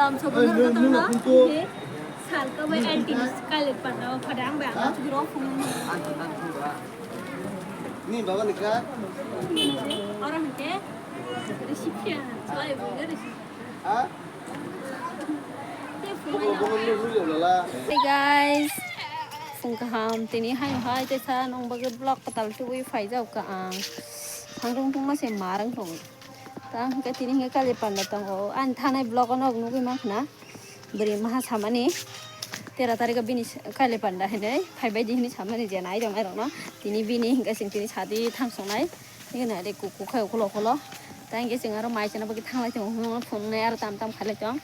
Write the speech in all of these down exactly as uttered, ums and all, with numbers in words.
Tam sobo norok to no, oke. Salka bai L T B kale panda o phada ang bai ang chukuro phone. Ni baba ni ka? Ora hake reception. Chai bo reception. Ha? Te phone. Hey guys. Phung kaham tini hai hai te sa nong bagwi vlog katal tubui phai jao ka ang. Thangrung tungma se marang tong. Tang hingke tini hingke kali panda tongo. Ani thanai vlog o nog nugui mankha na. Bwrwi maha samani tera tarikh o bini kali panda hinui phaibai di hinui samani je nai rok nai rok no. Tini bini hingke sing tini sadi thangsongnai. Hingke nai de kuku khai ukholo ukholo. Tang hingke sing aro mai chana bagwi thanglai tongo. Phunuknai aro tam tam khailai tong.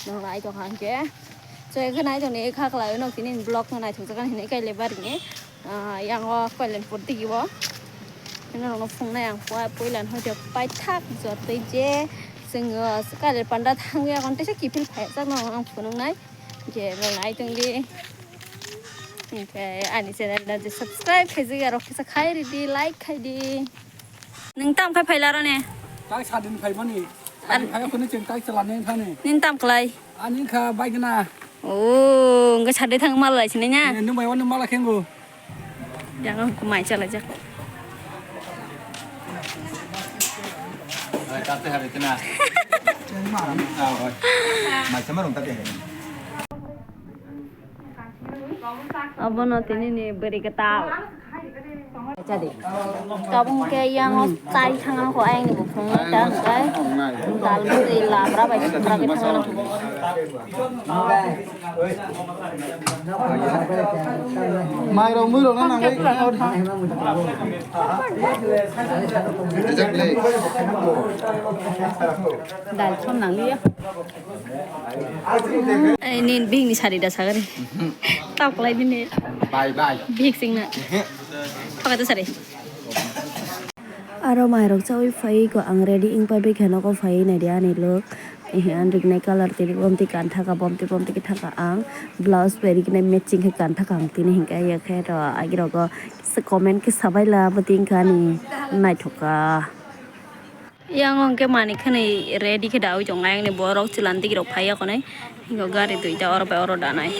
Nog nai tongkha hingke. Choi khe nai tongni kha khlai nok tini vlog no naithok jakani hinui kailaibari ni. Ah, yang o Kailaipur digi o. Ino rok no phungnai ang pua-, puila no hoite paithak jotoi je chwng, ah, Kailaipanda thangwi agon teisa kiphil phaijakno ang phunuknai. Je rok nai tongdi. Hingke ani channel no je subscribe khaijak ya rok kisa khai ridi, like khaidi. Nwng tam khai phaila aro ne? Tai sadin phaimani. Sadin phai khone chwng tai chalani thani. Nin tam khlai? Ani kha baigna. Oh, hingke sade thang mala lai sinai na? Nung bai wani mala khengo. Yang aku mai chala jak. Ai, tate hari tena. Ah, oi. Mai sama rong tate hari. Abono tini ni beri ketal. Tabung ke yang tai thang ko ayang ni bufung ta hingke. Dal beri labra bai sumra ke thang. Mairok muirok no nangwi. Dal chom nangliya. Ai, nin bihik ni sari da sagari. Tau kalai bini. Bye bye. Bihik sing na. Pakai tu sari. Aro mairok chawi phai ko ang ready wng pai bai khe nogo phai nai di ani lok. Ehe, ang riknai colour tini bomti kan thaka, bomti bomti khe thaka ang. Blouse bai riknai matching khe kan thaka ang tini hinkhe ya khe to agirogo comment khe sabai la bwtwi wngkha ani naithoka. Yang o hwnkhe manwi khwnwi ready khe dawi tongnai, ayang ni borok chwla ni digi rok phai ya konai. Hingo gari duita oro bai oro danai.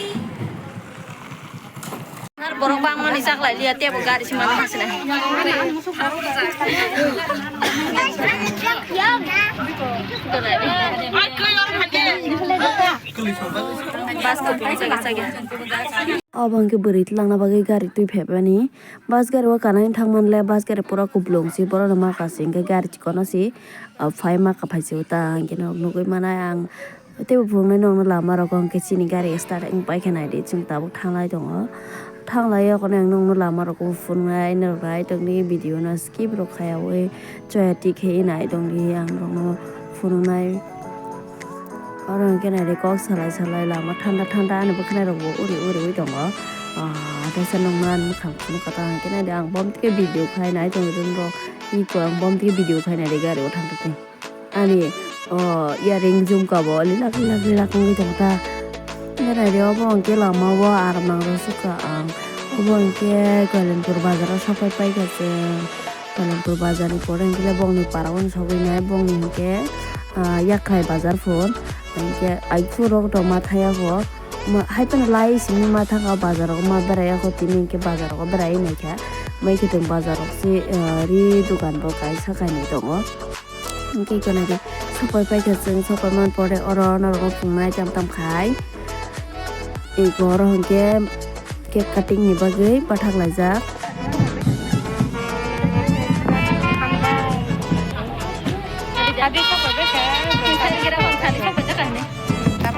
Borok bangmani chaklai liya, tebo gari se mani hasinai. Bus ko phai chaga chaga. Obo hwnkhe bwrwi twlangna bagwi gari twi phaimani. Bus gari o kanai thangmanle, bus gari pura kuplung se, borok no maka se, hwnkhe gari chikon o se, ah, phai maka phai se, ta hwnkhe no nugwi manai ang. Teibo phunuknai nokno lama rogo hwnkhe chini gari start wng paikha naidi, chwng tabuk thanglai tongo. Thanglai o kheno ang nokno lama rogo phunuknai norok naitokni video no skip rok khaiyaui choya tikhe nai tongdi ang norokno phunuknai. Oro hwnkhe naidi kok salai salai lama thanda thanda ani bwkhwnai rokbo uri uri ui tongo. Ah, teisa nokno ani mwkhang phunukha ta hwnkhe naidi ang bomtike video khai nai tongdi norok iko ang bomtike video khai naidi gari o thangtong. Ani, o, earring jhumka bo lilak lilak lilak wngwi tongo ta. Berai de obo hwnkhe lama o aram nang rw sukha ang. Obo hwnkhe Koilanpur bazar o sopai paikha chwng. Koilanpur bazar ni pore hwnkhe bongni para o sogwi nai bongni hwnkhe, ah, yakhai bazar phur. Hwnkhe aiphuru rok to ma thaya kho. Ma, hai phano lai simi ma thangkha bazar o ma beraiya kho tini hwnkhe bazar o berai naikha. Mai khe chwng bazar o se, ah, ri dogan bo kaisa kainwi tongo. Hwnkhe gana di sopai paikha chwng, sopai man pore oro norok no phungnai tam tam khai. Eko oro hwnkhe cake cutting ni bagwi bathak laijak.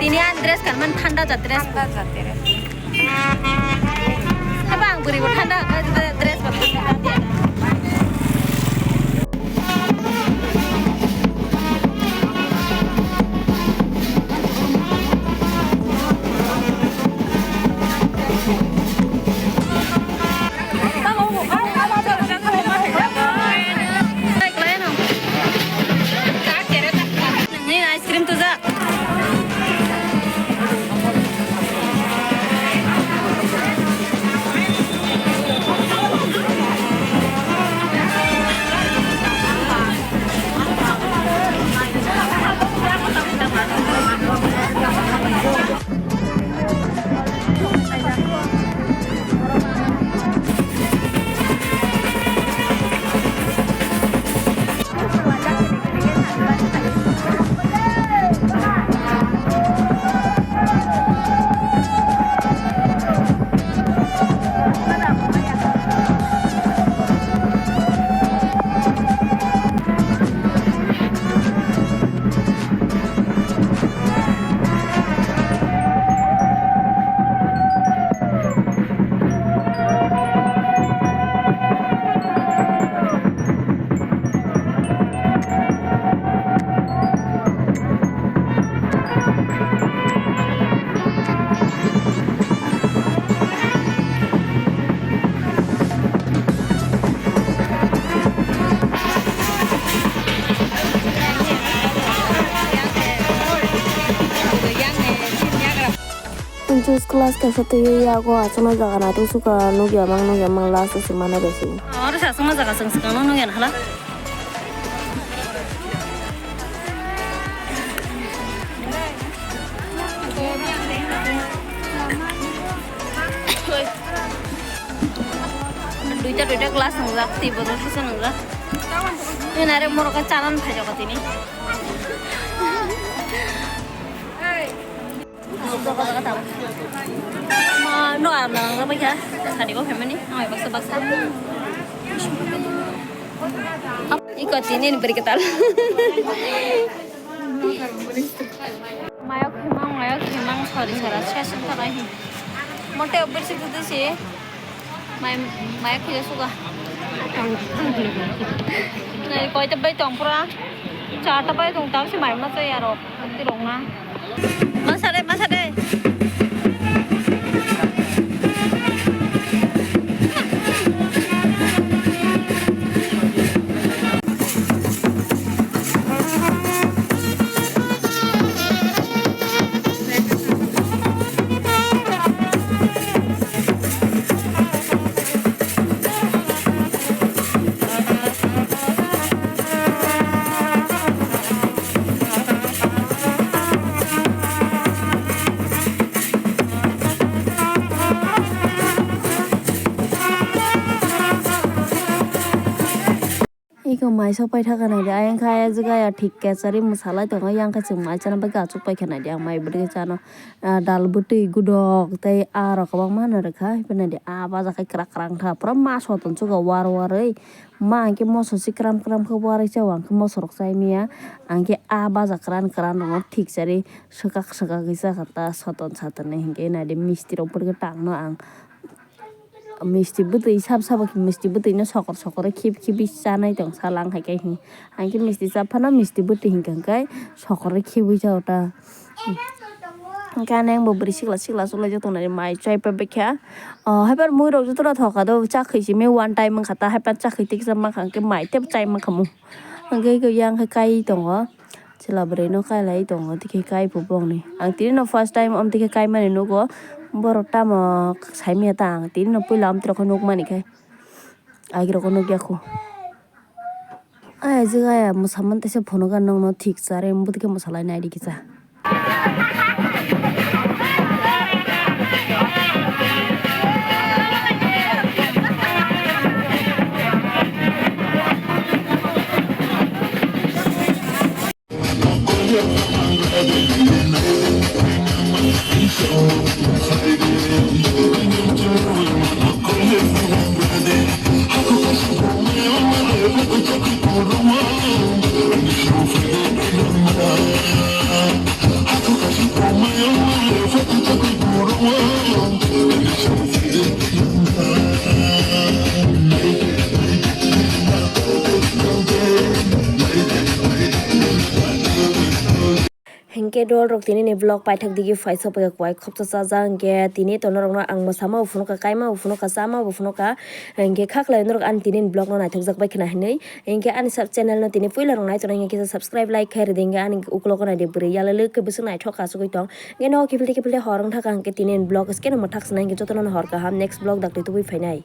Tini ang dress kanmani thanda jat dress. Thanda jat dress. Haba ang bwrwi bo thanda, dress bo thanda. Nini ice cream tujak. Class kaisa twiwi yago achuknai jaga naitugsuka nukya mang nukya mang last o se mana besi. Oro se achukma jaga chwng swkang no nukya hala. Duita duita glass nungjak, tei botol kisa nungjak. Nare moro khe chanan phaijak tini. No, aram lang baikha. Sani ko family, no, baksa baksa. Iko tini ni beri ketal. Mayok himang, mayok himang, sorry, sorry, session thabai hi. Mote obir si tutu si. Mai, mai khila suga. Nai koi ta bai tong pura. Char ta bai tong tang si mai ma chai aro. Ti rong na. Masa de, masa de. Iko mai sok paithaka naidi, ayang khe ayajwk aya thik kachari mwsalai tongo, yang khe chwng mai chana bagwi achuk paikha naidi, ang mai bwrwi chano, ah, dal bwtwi gudok tei aa rok kwbangma no rwkha, haikhe naidi aa baja khe kwrak kwrak wngkha, pura ma soton chukha war warwi, ma hwnkhe moso se kwram kwram khe warwi chao, ang khe moso rok chai manya, ang khe aa baja kwran kwran rokno thik chari swkak swkagwi chakha ta soton saton hinwi, hwnkhe naidi misti rok bwrwi tangno ang. Misti bwtwi sab sabo khe misti bwtwino sokor sokor khib khibi chanai tong sala wngkha khe hi. Ang khe misti cha phano misti bwtwi hinkha khe sokor khibwi cha ota. Hwnkhe ani ang bo bwrwi sikla sikla chwlai jak tongnai mai chai pa baikha. O haibar mui rok joto no thoka do cha khwi simi one time wngkha ta haibar cha khwi tiksa mankha hwnkhe mai tei chai mankha mu. Hwnkhe yang khe kai tongo. Chwla bwrwi no kailai tongo, tei khe kai phu bongni. Ang tini no first time om tei khe kaimani nugo. Borok tamo saimanya ta ang tini no puila om tei rok khe nukmani khe. Agi rok khe nukya khu. Aya jwk aya mwsamani teisa phunukha nokno thik chari bwtwi khe mwsalai naidi kisa. Hinkhe dol rok tini ni vlog paithak digi phaisa phaikha kwai khopsa chajak hinkhe tini to norok no ang mwsama bo phunukha kaima bo phunukha chama bo phunukha hinkhe khaklai norok ani tini ni vlog no naithok jak bai khwna hinwi hinkhe ani sub channel no tini puila rok nai tongo hinkhe subscribe like khairidi hinkhe ani ukulok o naidi bwrwi yalwlwk khe bwswk naithok achugwi tong hinkhe nogo kiphilde kiphilde hor wngthaka hinkhe tini ni vlog skeno mwthak swnai hinkhe jotono no hor kaham next vlog daktwi tubui phainai.